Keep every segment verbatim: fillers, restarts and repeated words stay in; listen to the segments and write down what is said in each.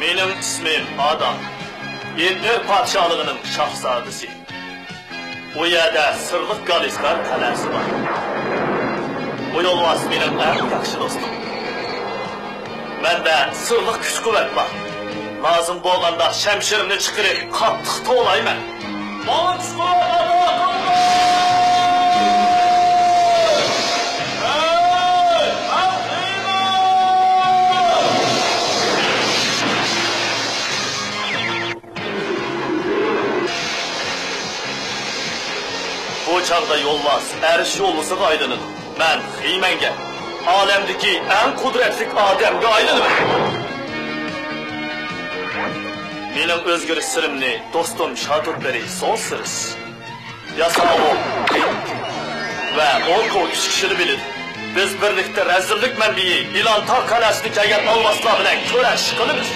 مېنىڭ ئىسمىم ئادام. ئېدىر پادىشاھلىقىنىڭ شاھزادىسى. ئۇ يەردە سىرلىق گالىسكار قەلئەسى بار. بۇ يولۋاس مېنىڭ ئەڭ ياخشى دوستۇم. مەندە سىرلىق كۈچ-قۇۋۋەت بار. لازىم بولغاندا شەمشىرىمنى چىقىرىپ، قاتتىق توۋلايمەن. ماڭا چۈشكۈن ئاتا قىلدى! ھەي، ئەقىلىم! بۇ چاغدا يولۋاس ئەرش يولۋىسىغا ئايلىنىدۇ. مەن خىمەنگە، ئالەمدىكى ئەڭ قۇدرەتلىك ئادەمگە ئايلىنىمەن. مېنىڭ ئۆزگىرىش سىرىمنى دوستۇم شاتۇتبېرى سون سىرىس، ياساۋۇل ۋە ئوركو ئۈچ كىشىلا بىلىدۇ. بىز بىرلىكتە رەزىللىك مەنبىيى ئىلان تاغ قەلئەسىدىن كەلگەن ئالۋاستىلار بىلەن كۈرەش قىلىمىز.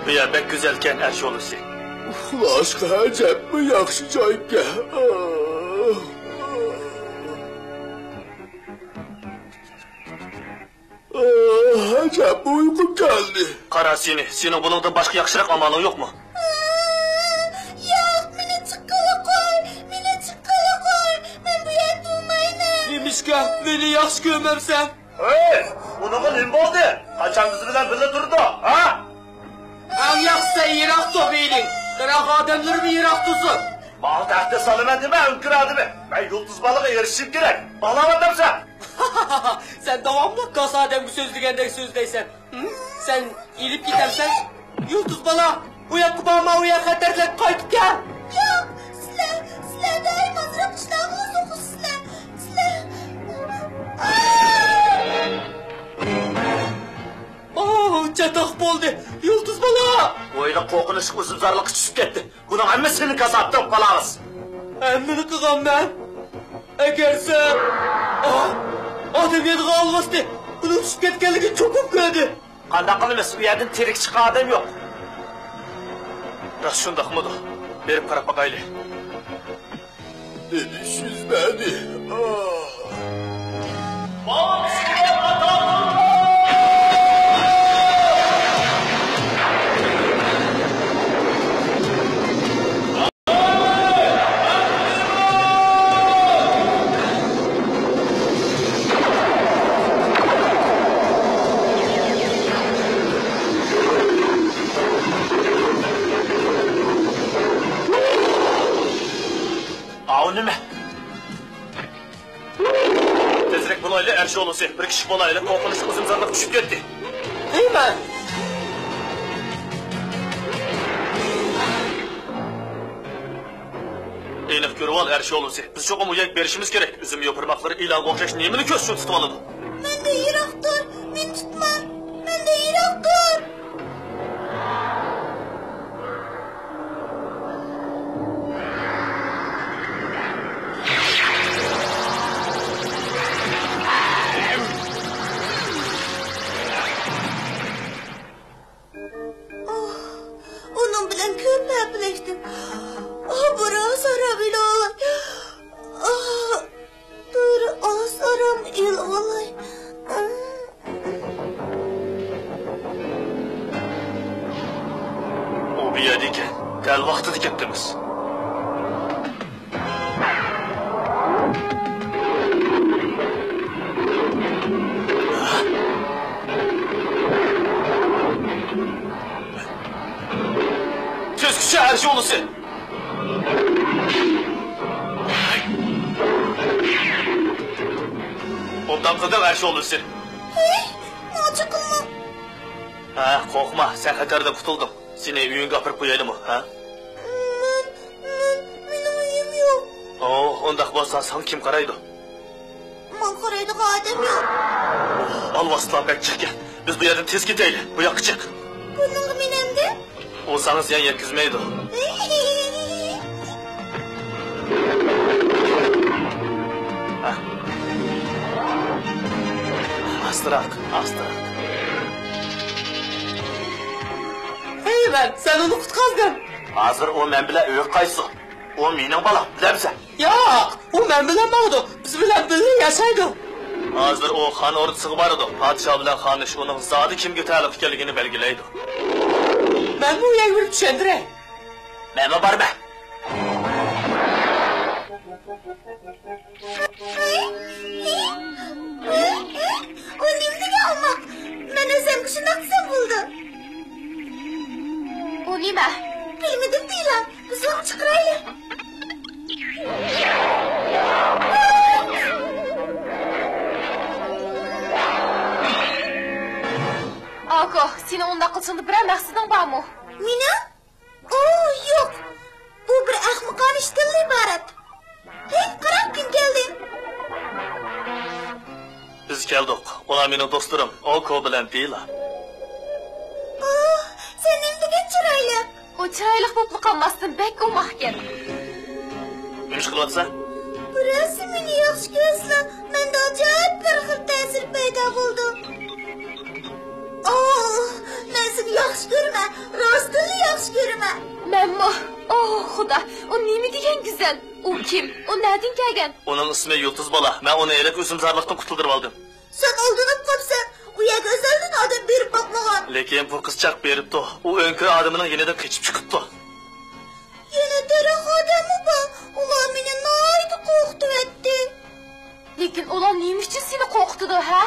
بۇ يەر بەك گۈزەلكەن، ئەرش يولۋىسى. ئۇخلاشقا ئەجەبمۇ ياخشى جايكەن. ئاھ. ئاھ، ئەجەب ئۇيقۇم كەلدى. قارا سېنى، سېنىڭ بۇنىڭدىن باشقا ياخشىراق ئامالىڭ يوقمۇ؟ ياق، مېنى چىققىلى قوي، مېنى چىققىلى قوي، مەن بۇ يەردە تۇرمايمەن. نېمىشقا؟ مېنى ياخشى كۆرمەمسەن؟ ھەي، ئۇنىڭغا نېمە بولدى؟ قاچان بىز بىلەن بىللە تۇرىدۇ، ھە؟ ئەڭ ياخشىسى يىراق تۇر مېنىڭ، بىراق ئادەملىرىمۇ يىراق تۇرسۇن. ماڭا تەھدىت سالىمەن دېمە، ئۆڭكۈر ئادىمى. مەن يۇلتۇز بالىغا ئېرىشىشىم كېرەك. بالاۋاتامسەن؟ سەن داۋاملىق كاس ئادەمگە سۆزلىگەندەك سۆزلەيسەن. ھىم؟ سەن ئېلىپ كېتەمسەن؟ يۇلتۇز بالا، ئۇ ياققا بارما، ئۇ يەر خەتەرلىك، قايتىپ كەل. ياق، سىلەر، سىلەر دائىم ئازراق ئىشلارغا سوقۇشىسىلەر. سىلەر. ئاھ! ئاھ، چاتاق بولدى، يۇلتۇز بالا! ھويلا قورقۇنچلۇق ئۈزۈمزارلىققا چۈشۈپ كەتتى. بۇنىڭ ھەممىسى سېنىڭ كاساپىتىڭ، پالاۋىس. ھەممىنى قىلغانمەن. ئەگەر سەن، ئاھ، ئادەم يەنىغا ئالۋاستى، ئۇنىڭ چۈشۈپ كەتكەنلىكىنى چوقۇم كۆردى. قانداق قىلىمىز؟ ئۇ يەردىن تىرىك چىققان ئادەم يوق. راست شۇنداقمىدۇ؟ بېرىپ قاراپ باقايلى. دېدى شۈزمەنى. ئاھ. ئاۋۇ نېمە؟ تېزرەك بولايلى، ئەرش يولۋىسى. بىر كىشىلىك بولايلى، قورقۇنچلۇق ئۈزۈمزارلىق چۈشۈپ كەتتى. دەيمەن. ئېنىق كۆرۈۋال، ئەرش يولۋىسى. بىز چوقۇم ئۇ يەرگە بېرىشىمىز كېرەك. ئۈزۈم يوپۇرماقلىرى ئىلانغا ئوخشاش نېمىنى كۆز ئۈستىدە تۇتۇۋالىدۇ؟ مەندىن يىراق تۇر، مېنى تۇتما. مەندىن يىراق تۇر. ئاھ، ئۇنىڭ بىلەن كۆپ ھەپىلەشتىم. ئاھ، بىراز ئارام ئېلىۋالاي. ئاھ، بىر ئاز ئارام ئېلىۋالاي. ئۇ بۇ يەردە ئىكەن. دەل ۋاقتىدا كەپتىمىز. تېز كۈچە، ئەرش يولۋىسى! ئوبدان قىلدىڭ، ئەرش يولۋىسى! ھەي، ناچى قىلما! ھە، قورقما، سەن خەتەردىن قۇتۇلدۇڭ. سېنى ئۆيۈڭگە ئاپىرىپ قويايلىمۇ، ھە؟ مەن، مەن، مېنىڭ ئۆيۈم يوق. ئوھ، ئۇنداق بولسا ساڭا كىم قارايدۇ؟ ماڭا قارايدىغان ئادەم يوق. ئوھ، ئالۋاستىلار بەك جىقكەن. بىز بۇ يەردىن تېز كېتەيلى. بۇ ياققا چىق. بۇنىڭغا مېنەمدە؟ ئۇ ساڭا زىيان يەتكۈزمەيدۇ. ئاستىراق، ئاستىراق. ھەي مەن، سەن ئۇنى قۇتقازدىڭ. ھازىر ئۇ مەن بىلەن ئۆيگە قايتسۇن. ئۇ مېنىڭ بالام، بىلەمسەن؟ ياق، ئۇ مەن بىلەن ماڭىدۇ، بىز بىلەن بىللە ياشايدۇ. ھازىر ئۇ خان ئوردىسىغا بارىدۇ. پادىشاھ بىلەن خانىش ئۇنىڭ زادى كىمگە تەلۇق ئىكەنلىكىنى بەلگىلەيدۇ. مەنمۇ ئۇ يەرگە بېرىپ چۈشەندۈرەي. مەنمۇ بارىمەن. ئۇ نېمە دېگەن ئوماق؟ مەن ئۆزۈمگە شۇنداق دېسەم بولىدۇ. ئۇ نېمە؟ بىلمىدىم، دېيىلا. بىز ئۇنى چىقىرايلى. ئاكو، سېنىڭ ئۇنداق قىلىشىڭدا بىرەر مەقسىتىڭ بارمۇ؟ مېنىڭ؟ ئوھ، يوق. بۇ بىر ئەخمىقانە ئىشتىنلا ئىبارەت. ھەي، قاراڭ، كىم كەلدى؟ بىز كەلدۇق. ئۇلار مېنىڭ دوستلىرىم، ئوكو بىلەن دېيلا. ئوھ، سەن نېمە دېگەن چىرايلىق. ئۇ چىرايلىق بولۇپلا قالماستىن، بەك ئوماقكەن. نېمە ئىش قىلىۋاتىسەن؟ بىرەرسى مېنى ياخشى كۆرسىلا، مەندە ئاجايىپ بىر خىل تەسىر پەيدا بولىدۇ. ئوھ، مەن سېنى ياخشى كۆرىمەن، راستتىنلا ياخشى كۆرىمەن. مەنمۇ. ئوھ، خۇدا، ئۇ نېمە دېگەن گۈزەل؟ ئۇ كىم؟ ئۇ نەدىن كەلگەن؟ ئۇنىڭ ئىسمى يۇلتۇز بالا. مەن ئۇنى ھېلىقى ئۈزۈمزارلىقتىن قۇتۇلدۇرۇۋالدىم. سەن ئالدىنىپ قاپسەن، ئۇ يەرگە ئەزەلدىن ئادەم بېرىپ باقمىغان. لېكىن بۇ قىزچاق بېرىپتۇ. ئۇ ئۆڭكۈر ئادىمىنىڭ يېنىدىن قېچىپ چىقىپتۇ. يەنە دەرەخ ئادەممۇ بار. ئۇلار مېنى ناھايىتى قورقۇتۇۋەتتى. لېكىن ئۇلار نېمە ئۈچۈن سېنى قورقۇتىدۇ، ھە؟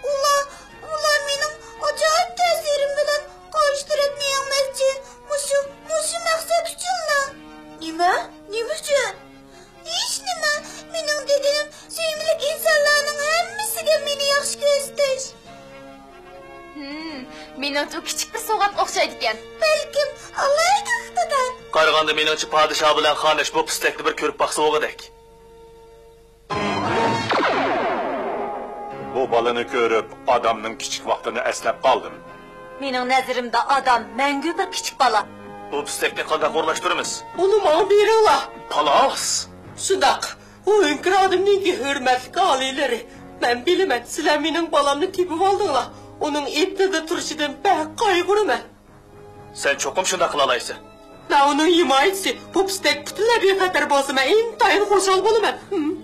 ئۇلار، ئۇلار مېنىڭ ئاجايىپ تەسىرىم بىلەن قارشى تەرەپنى يەڭمەكچى. مۇشۇ، مۇشۇ مەقسەت ئۈچۈنلا. نېمە؟ نېمە ئۈچۈن؟ ھېچنېمە. مېنىڭ دېگىنىم، سۆيۈملۈك ئىنسانلارنىڭ ھەممىسىگە مېنى ياخشى كۆرسىتىش. ھىم، مېنىڭچە ئۇ كىچىك بىر سوۋغاتقا ئوخشايدىكەن. بەلكىم ئالاھىدە ئىقتىدار. قارىغاندا مېنىڭچە پادىشاھ بىلەن خانىش بۇ پىستەكنى بىر كۆرۈپ باقسا بولغۇدەك. بۇ بالىنى كۆرۈپ، ئادامنىڭ كىچىك ۋاقتىنى ئەسلەپ قالدىم. مېنىڭ نەزىرىمدە ئادام مەڭگۈ بىر كىچىك بالا. بۇ پىستەكنى قانداق ئورۇنلاشتۇرىمىز؟ ئۇنى ماڭا بېرىڭلار. خالاس. شۇنداق. ئۇ ئۆڭكۈر ئادەمنىڭكى ھۆرمەتلىك ئالىيلىرى. مەن بىلىمەن، سىلەر مېنىڭ بالامنى تېپىۋالدىڭلار. ئۇنىڭ ئېتىزدا تۇرۇشىدىن بەك قايغۇرىمەن. سەن چوقۇم شۇنداق قىلالايسەن. مەن ئۇنىڭ ھىمايىچىسى. بۇ پىستەك پۈتۈنلەي بىخەتەر بولسا، مەن ئىنتايىن خۇشال بولىمەن.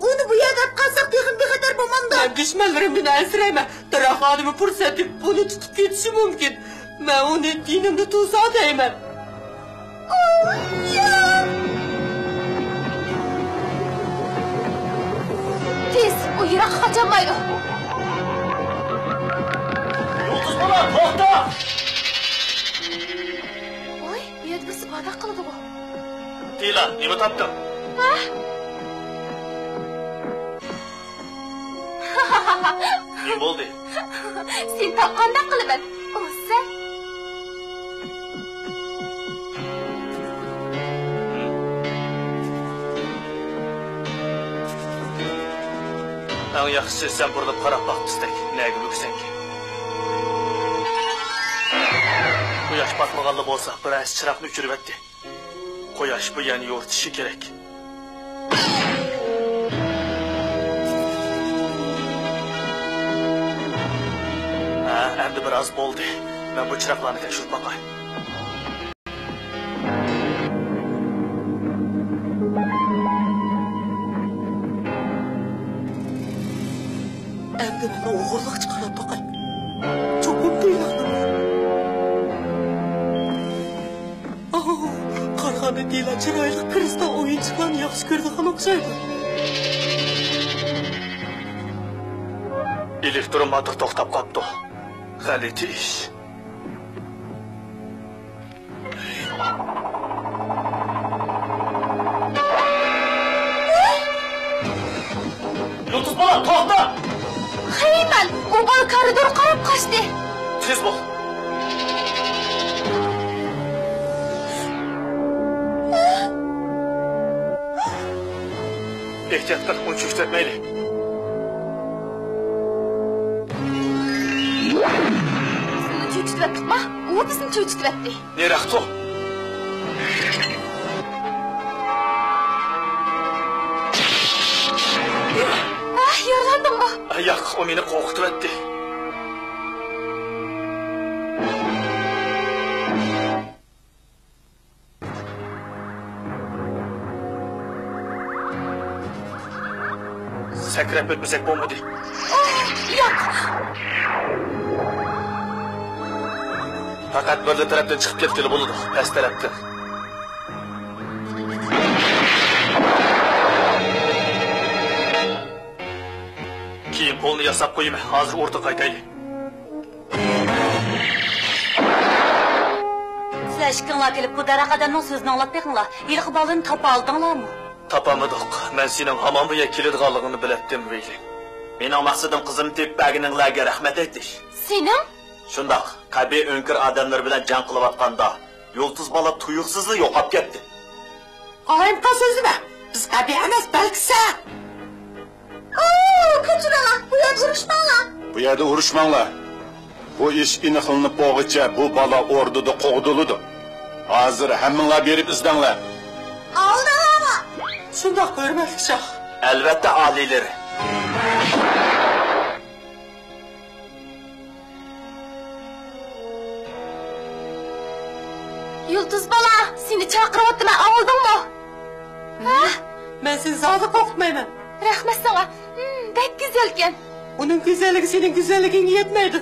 ئۇنى بۇ يەردە ئەپ قالساق، تېخىمۇ بىخەتەر بولمامدۇ؟ مەن دۈشمەنلىرىمدىن ئەنسىرەيمەن. بىراق ئادىمى پۇرسەت تېپىپ، بۇنى تۇتۇپ كېتىشى مۇمكىن. مەن ئۇنى جېنىمدا تۇرسا دەيمەن. تېز، ئۇ يىراققا قاچالمايدۇ. يۇلتۇز بالا، توختا! ۋاي، بۇ يەردە بىرسى بارلىق قىلىدىغۇ. دىلا، نېمە تاپتىڭ؟ ھە؟ نېمە بولدى؟ سېنى تاپقانداق قىلىمەن. ئۇ سەن. ئەڭ ياخشىسى سەن بۇرۇلۇپ قاراپ باق، پىستەك. نەگە مۆكسەڭكى؟ قۇياش پاتمىغانلا بولسا، بىرەرسى چىراغنى ئۆچۈرۈۋەتتى. قۇياش بۇ يەرنى يورۇتۇشى كېرەك. ھە، ئەمدى بىراز بولدى. مەن بۇ چىراغلارنى تەكشۈرۈپ باقاي. ئەمدى مەن ئوغرىلىقچە قاراپ باقاي. چوقۇم دېيىلىڭ. ئاۋۇ، قارىغاندا دېيىلە چىرايلىق كىرىستال ئويۇنچۇقلارنى ياخشى كۆرىدىغان ئوخشايدۇ. ئېلېكتر موتور توختاپ قاپتۇ. غەلىتە ئىش. يۇلتۇز بالا، توختا! خېيمەن، ئۇ بالا كارىدورغا قاراپ قاچتى. تېز بول! ئېھتىيات قىل، ئۇنى چۆچۈتۈۋەتمەيلى. بىز ئۇنى چۆچۈتۈۋەتتۇقما؟ ئۇ بىزنى چۆچۈتۈۋەتتى. نېرەقتۇ؟ ئاھ، يارىلاندىڭمۇ؟ ياق، ئۇ مېنى قورقۇتۇۋەتتى. سەكرەپ ئۆتمىسەك بولمىدى. ئوھ، ياق! پەقەت بىرلا تەرەپتىن چىقىپ كەتكىلى بولىدۇ، پەس تەرەپتىن. كېيىن پولنى ياساپ قويىمەن، ھازىر ئورتا قايتايلى. سىلەر ئىككىڭلار كېلىپ، بۇ دەرەخ ئادەمنىڭ سۆزىنى ئاڭلاپ بېقىڭلار. ھېلىقى بالىنى تاپالىدىڭلارمۇ؟ تاپالمىدۇق. مەن سېنىڭ ھامان بۇ يەرگە كېلىدىغانلىقىڭنى بىلەتتىم، ۋېيلىڭ. مېنىڭ مەقسىتىم قىزىمنى تېپىپ بەرگىنىڭلارگە رەھمەت ئېيتىش. سېنىڭ؟ شۇنداق. قەبىھ ئۆڭكۈر ئادەملىرى بىلەن جەڭ قىلىۋاتقاندا، يۇلتۇز بالا تۇيۇقسىزلا يوقاپ كەتتى. قالايمىقان سۆزلىمە. بىز قەبىھ ئەمەس، بەلكى سەن. ئوو، كۆچۈرۈڭلار، بۇ يەردە ئۇرۇشماڭلار. بۇ يەردە ئۇرۇشماڭلار. بۇ ئىش ئېنىقلىنىپ بولغۇچە بۇ بالا ئوردىدا قوغدىلىدۇ. ھازىر ھەممىڭلار بېرىپ ئىزدەڭلار. ئالدىڭلارمۇ؟ شۇنداق، ھۆرمەتلىك شاھ. ئەلۋەتتە، ئالىيلىرى. يۇلتۇز بالا، سېنى چاقىرىۋاتىمەن، ئاڭلىدىڭمۇ؟ ھە؟ مەن سېنى زادى قورقۇتمايمەن. رەھمەت ساڭا. ھىم، بەك گۈزەلكەن. ئۇنىڭ گۈزەللىكى سېنىڭ گۈزەللىكىڭگە يەتمەيدۇ.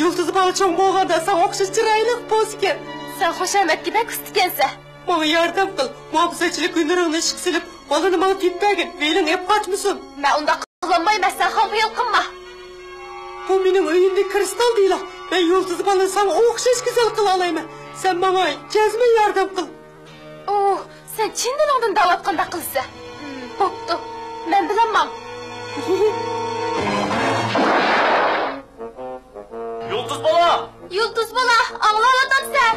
يۇلتۇز بالا چوڭ بولغاندا ساڭا ئوخشاش چىرايلىق بولسىكەن. سەن خۇشامەتكە بەك ئۇستىكەنسەن. ماڭا ياردەم قىل. مۇھاپىزەتچىلىك ھۈنىرىڭنى ئىشقا سېلىپ، بالىنى ماڭا تېپىپ بەرگىن. ۋېيلىڭ ئېلىپ قاچمىسۇن. مەن ئۇنداق قىلالمايمەن، سەن خام خىيال قىلما. بۇ مېنىڭ ئۆيۈمدىكى كىرىستال دېلو. مەن يۇلتۇز بالىنى ساڭا ئوخشاش گۈزەل قىلالايمەن. سەن ماڭا جەزمەن ياردەم قىل. ئوھ، سەن چىن دىلىڭدىن دەۋاتقاندەك قىلىسەن. ھىم، بوپتۇ. مەن بىلەن ماڭ. يۇلتۇز بالا! يۇلتۇز بالا، ئاڭلاۋاتامسەن؟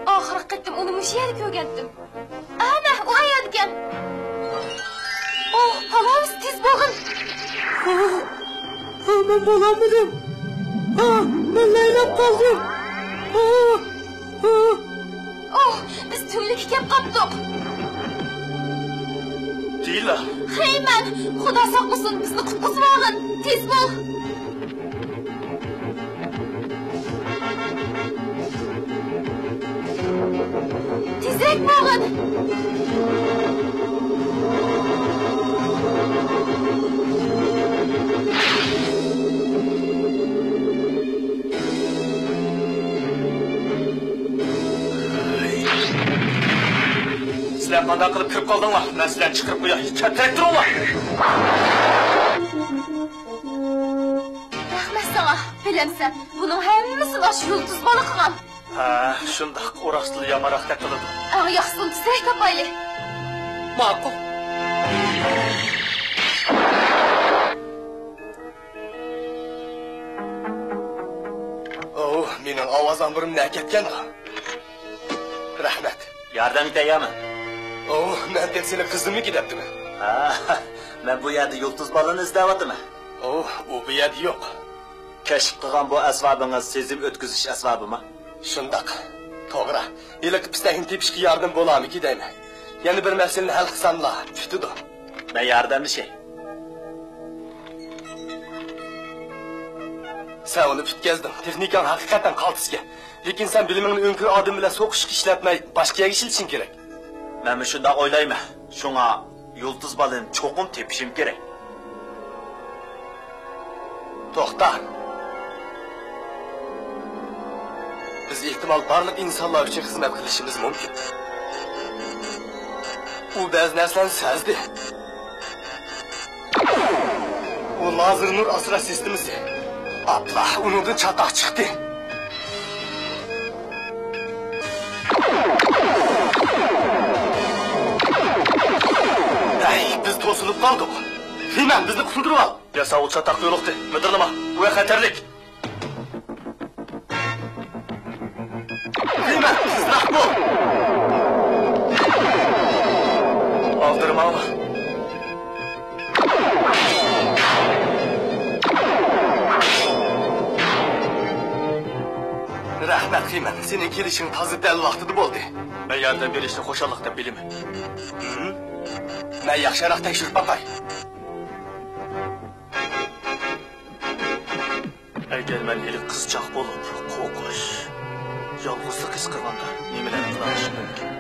ئاخىرقى قېتىم ئۇنى مۇشۇ يەردە كۆرگەنتىم. ئەنە، ئۇ ئەيەردىكەن. ئوھ، پالاۋىس، تېز بولغىن. ئاھ، ئاھ، مەن بولالمىدىم. ئاھ، مەن لەيلەپ قالدىم. ئاھ، ئاھ. ئوھ، بىز تۈۋلۈككە كەپ قاپتۇق. دىلا. خېيمەن، خۇدا ساقلىسۇن، بىزنى قۇتقۇزۇۋالغىن. تېز بول. تېزرەك بولغىن! سىلەر قانداق قىلىپ كىرىپ قالدىڭلار؟ مەن سىلەرنى چىقىرىپ قوياي. چەترەك تۇرۇڭلار! رەھمەت ساڭا، بىلەمسەن، بۇنىڭ ھەممىسىنى ئاشۇ يۇلتۇز بالا قىلغان. ھە، شۇنداق، ئۇ راستلا يامانراقتەك قىلىدۇ. ئەڭ ياخشىسىنى تېزرەك تاپايلى. ماقۇل. ئوۋ، مېنىڭ ئاۋاز ئامبىرىم نەگە كەتكەندۇ؟ رەھمەت. ياردەمگە تەييارمەن. ئوۋ، مەن تېخى سېنىڭ قىزىڭمىكىن دەپتىمەن. ھە، مەن بۇ يەردە يۇلتۇز بالىنى ئىزدەۋاتىمەن. ئوۋ، ئۇ بۇ يەردە يوق. كەشىپ قىلغان بۇ ئەسۋابىڭىز سېزىم ئۆتكۈزۈش ئەسۋابىمۇ؟ شۇنداق. توغرا. ھېلىقى پىستەكنى تېپىشقا ياردەم بولارمىكىن دەيمەن. يەنە بىر مەسىلىنى ھەل قىلساملا پۈتىدۇ. مەن ياردەملىشەي. سەن ئۇنى پۈتكەزدىڭ. تېخنىكاڭ ھەقىقەتەن قالتىسكەن. لېكىن سەن بىلىمىڭنى ئۆڭكۈر ئادىمى بىلەن سوقۇشۇشقا ئىشلەتمەي، باشقا يەرگە ئىشلىتىشىڭ كېرەك. مەنمۇ شۇنداق ئويلايمەن. شۇڭا يۇلتۇز بالىنى چوقۇم تېپىشىم كېرەك. توختا. بىز ئېھتىمال بارلىق ئىنسانلار ئۈچۈن خىزمەت قىلىشىمىز مۇمكىن. ئۇ بەزى نەرسىلەرنى سەزدى. ئۇ لازېر نۇر ئاسراش سىستېمىسى. ئاپلا، ئۇنىڭدىن چاتاق چىقتى. ھەي، بىز توسۇلۇپ قالدۇق. خېيمەن، بىزنى قۇتۇلدۇرۇۋال. ياساۋۇل چاتاققا يولۇقتى. مىدىرلىما، ئۇ يەر خەتەرلىك. خېيمەن، تېزراق بول. ئالدىرىماڭلار. رەھمەت، خېيمەن. سېنىڭ كېلىشىڭ تازا دەل ۋاقتىدا بولدى. مەن ياردەم بېرىشنى خۇشاللىق دەپ بىلىمەن. ھىم؟ مەن ياخشىراق تەكشۈرۈپ باقاي. ئەگەر مەن ھېلى قىزچاق بولۇپ، قورقۇش، يالغۇزلۇق ھېس قىلغاندا نېمىلەرنى قىلالىشىم مۇمكىن؟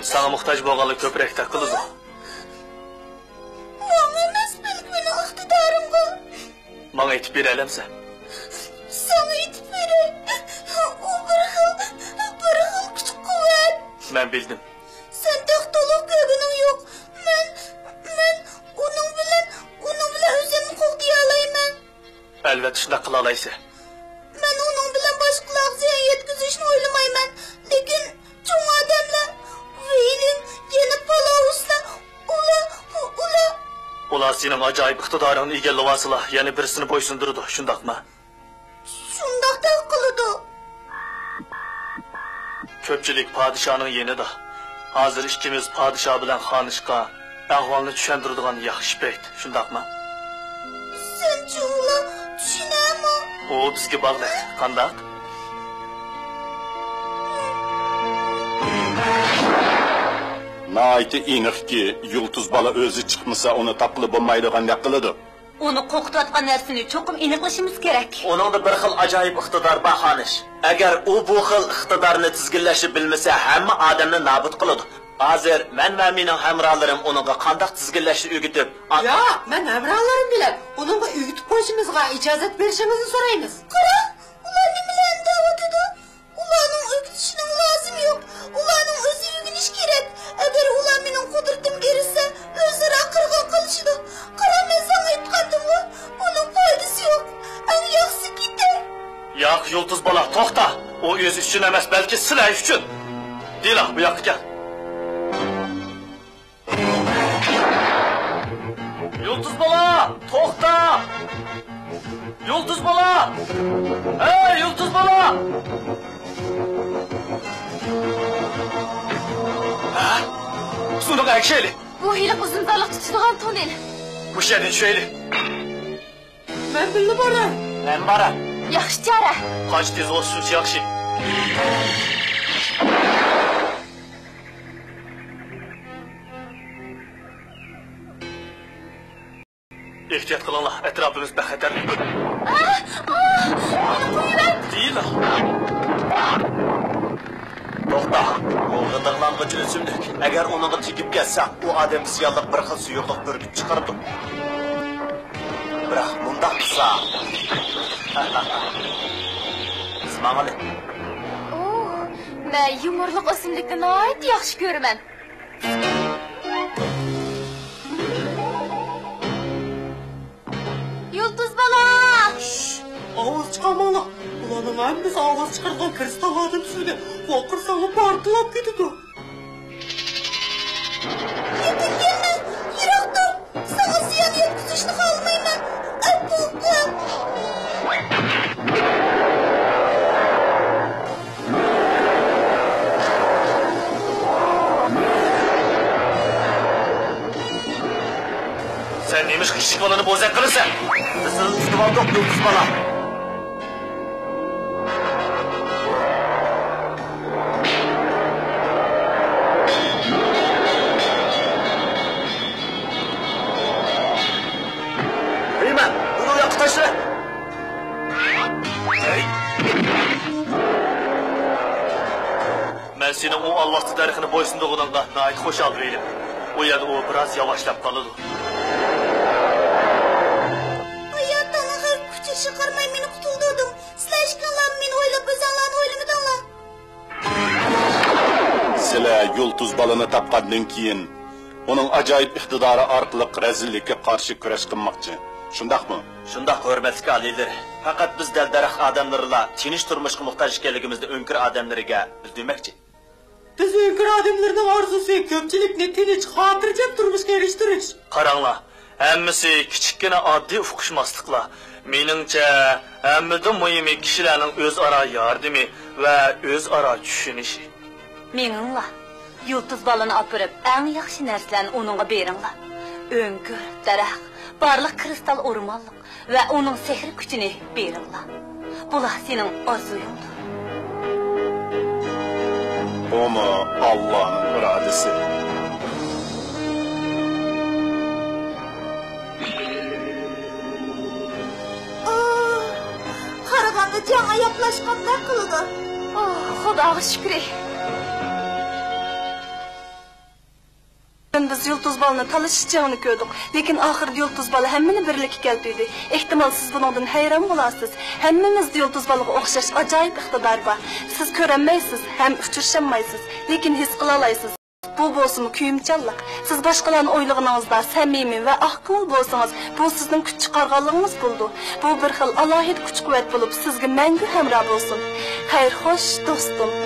ساڭا موھتاج بولغانلار كۆپرەك تاقىلىدۇ. ماڭا ئەمەس، بەلكى مېنىڭ ئىقتىدارىمغا. ماڭا ئېيتىپ بېرەلەمسەن؟ ساڭا ئېيتىپ بېرەي. ئۇ بىر خىل، بىر خىل كۈچ-قۇۋۋەت. مەن بىلدىم. سەن تېخى تولۇق كۆرگىنىڭ يوق. مەن، مەن ئۇنىڭ بىلەن، ئۇنىڭ بىلەن ئۆزۈمنى قوغدىيالايمەن. ئەلۋەتتە، شۇنداق قىلالايسەن. مەن ئۇنىڭ بىلەن باشقىلارغا زىيان يەتكۈزۈشنى ئويلىمايمەن، لېكىن چوڭ ئادەملەر، ۋېيلىن، يەنە پالاۋۇسلار، ئۇلار، ئۇلار. ئۇلار سېنىڭ ئاجايىپ ئىقتىدارىڭنى ئىگىلىۋالسىلا، يەنە بىرسىنى بويسۇندۇرىدۇ، شۇنداقمۇ؟ شۇنداقتەك قىلىدۇ. كۆپچىلىك پادىشاھنىڭ يېنىدا. ھازىر ئىككىمىز پادىشاھ بىلەن خانىشقا ئەھۋالنى چۈشەندۈرىدىغان ياخشى پەيت، شۇنداقمۇ؟ سەن چۇۋۇلا چۈشىنەمۇ؟ ئۇ بىزگە باغلىق. قانداق؟ ناھايىتى ئېنىقكى، يۇلتۇز بالا ئۆزى چىقمىسا، ئۇنى تاپقىلى بولمايدىغاندەك قىلىدۇ. ئۇنى قورقۇتۇۋاتقان نەرسىنى چوقۇم ئېنىقلىشىمىز كېرەك. ئۇنىڭدا بىر خىل ئاجايىپ ئىقتىدار بار، خانىش. ئەگەر ئۇ بۇ خىل ئىقتىدارنى تىزگىنلەشنى بىلمىسە، ھەممە ئادەمنى نابۇت قىلىدۇ. ھازىر مەن ۋە مېنىڭ ھەمراھلىرىم ئۇنىڭغا قانداق تىزگىنلەشنى ئۆگىتىپ، ئا- ياق، مەن ھەمراھلىرىم بىلەن ئۇنىڭغا ئۆگىتىپ قويۇشىمىزغا ئىجازەت بېرىشىڭىزنى سورايمىز. قارا، ئۇلار نېمىلەرنى دەۋاتىدۇ؟ ئۇلارنىڭ ئۆگىتىشىنىڭ لازىمى يوق. ئۇلارنىڭ ئۆزى ئۆگىنىشى كېرەك. ئەگەر ئۇلار مېنىڭ قۇدرىتىمگە ئېرىشسە، ئۆزئارا قىرغىن قىلىشىدۇ. قارا، مەن ساڭا ئېيتقانتىمغۇ، ئۇنىڭ پايدىسى يوق. ئەڭ ياخشىسى كېتەي. ياق، يۇلتۇز بالا، توختا. ئۇ ئۆزى ئۈچۈن ئەمەس، بەلكى سىلەر ئۈچۈن. دىلا، بۇ ياققا كەل. يۇلتۇز بالا، توختا! يۇلتۇز بالا! ھەي، يۇلتۇز بالا! ھە؟ ئۇسۇلىغا ئەگىشەيلى. بۇ ھېلىقى ئۇزۇن زاللىق تۇتىدىغان تونېل. مۇشۇ يەردىن چۈشەيلى. مەن بىللە باراي. مەن باراي. ياخشى چارە. قانچە تېز بولسا شۇنچە ياخشى. ئېھتىيات قىلىڭلار، ئەتراپىمىز بەك خەتەرلىك. ئاھ! ئاھ! مېنى قويۇۋەت! دېيىلا. توختا، بۇ غىدىقلانغۇچ ئۆسۈملۈك. ئەگەر ئۇنىڭغا تېگىپ كەتسەڭ، ئۇ ئادەمگە زىيانلىق بىر خىل سۇيۇقلۇق پۈركۈپ چىقىرىدۇ. بىراق مۇنداق قىلسا. بىز ماڭىلى. ئوھ، مەن يۇمۇرلۇق ئۆسۈملۈكنى ناھايىتى ياخشى كۆرىمەن. يۇلتۇز بالا! شش! ئاۋاز چىقارماڭلار! بۇلارنىڭ ھەممىسى ئاۋاز چىقارغان كىرىستال ئادەم سۈيىدە ۋارقىرىساڭلار پارتلاپ كېتىدۇ. يېقىن كەلمە! يىراق تۇر! ساڭا زىيان يەتكۈزۈشنى خالىمايمەن! ئەپۇ قىل! سەن نېمىشقا كىچىك بالىنى بوزەك قىلىسەن؟ بىز سىزنى تۇتۇۋالدۇق، يۇلتۇز بالا. ھېيمەن، بۇنى ئۇ ياققا تاشلا! مەن سېنىڭ ئۇ ئالۋاستى دەرىخىنى بويسۇندۇرغىنىڭغا ناھايىتى خۇشال، ۋېيلىم. ئۇ يەردە ئۇ بىراز ياۋاشلاپ قالىدۇ. ھاياتىڭنىڭ خەۋپكە ئۇچرىشىغا قارىماي مېنى قۇتۇلدۇردۇڭ. سىلەر ئىككىڭلار مېنى ئويلاپ ئۆزۈڭلارنى ئويلىمىدىڭلار. سىلەر يۇلتۇز بالىنى تاپقاندىن كېيىن، ئۇنىڭ ئاجايىپ ئىقتىدارى ئارقىلىق رەزىللىككە قارشى كۈرەش قىلماقچى. شۇنداقمۇ؟ شۇنداق، ھۆرمەتلىك ئالىيلىرى. پەقەت بىز دەل-دەرەخ ئادەملىرىلا تىنچ تۇرمۇشقا موھتاج ئىكەنلىكىمىزنى ئۆڭكۈر ئادەملىرىگە بىلدۈرمەكچى. بىز ئۆڭكۈر ئادەملىرىنىڭ ئارزۇسى كۆپچىلىكنى تىنچ، خاتىرجەم تۇرمۇشقا ئېرىشتۈرۈش. قاراڭلار، ھەممىسى كىچىككىنە ئاددىي ئۇقۇشماسلىقلار. مېنىڭچە، ھەممىدىن مۇھىمى كىشىلەرنىڭ ئۆزئارا ياردىمى ۋە ئۆزئارا چۈشىنىشى. مېڭىڭلار، يۇلتۇز بالىنى ئاپىرىپ، ئەڭ ياخشى نەرسىلەرنى ئۇنىڭغا بېرىڭلار. ئۆڭكۈر، دەرەخ، بارلىق كىرىستال ئورمانلىق ۋە ئۇنىڭ سېھرىي كۈچىنى بېرىڭلار. بۇلار سېنىڭ ئارزۇيۇڭدۇر. بۇمۇ ئاللانىڭ ئىرادىسى. ئاھ، قارىغاندا جەڭ ئاياغلاشقاندەك قىلىدۇ. ئاھ، خۇداغا شۈكرى. بىز يۇلتۇز بالىنى تالىشىش جېڭىنى كۆردۇق، لېكىن ئاخىرىدا يۇلتۇز بالا ھەممىنى بىرلىككە كەلتۈردى. ئېھتىمال، سىز بۇنىڭدىن ھەيران بولارسىز. ھەممىمىزدە يۇلتۇز بالىغا ئوخشاش ئاجايىپ ئىقتىدار بار. سىز كۆرەلمەيسىز ھەم ئۇچرىشالمايسىز، لېكىن ھېس قىلالايسىز. بۇ بولسىمۇ كۆيۈمچانلىق. سىز باشقىلارنى ئويلىغىنىڭىزدا سەمىمىي ۋە ئاق كۆڭۈل بولسىڭىز، بۇ سىزنىڭ كۈچ چىقارغانلىقىڭىز بولىدۇ. بۇ بىر خىل ئالاھىدە كۈچ-قۇۋۋەت بولۇپ، سىزگە مەڭگۈ ھەمراھ بولسۇن. خەير خوش، دوستۇم.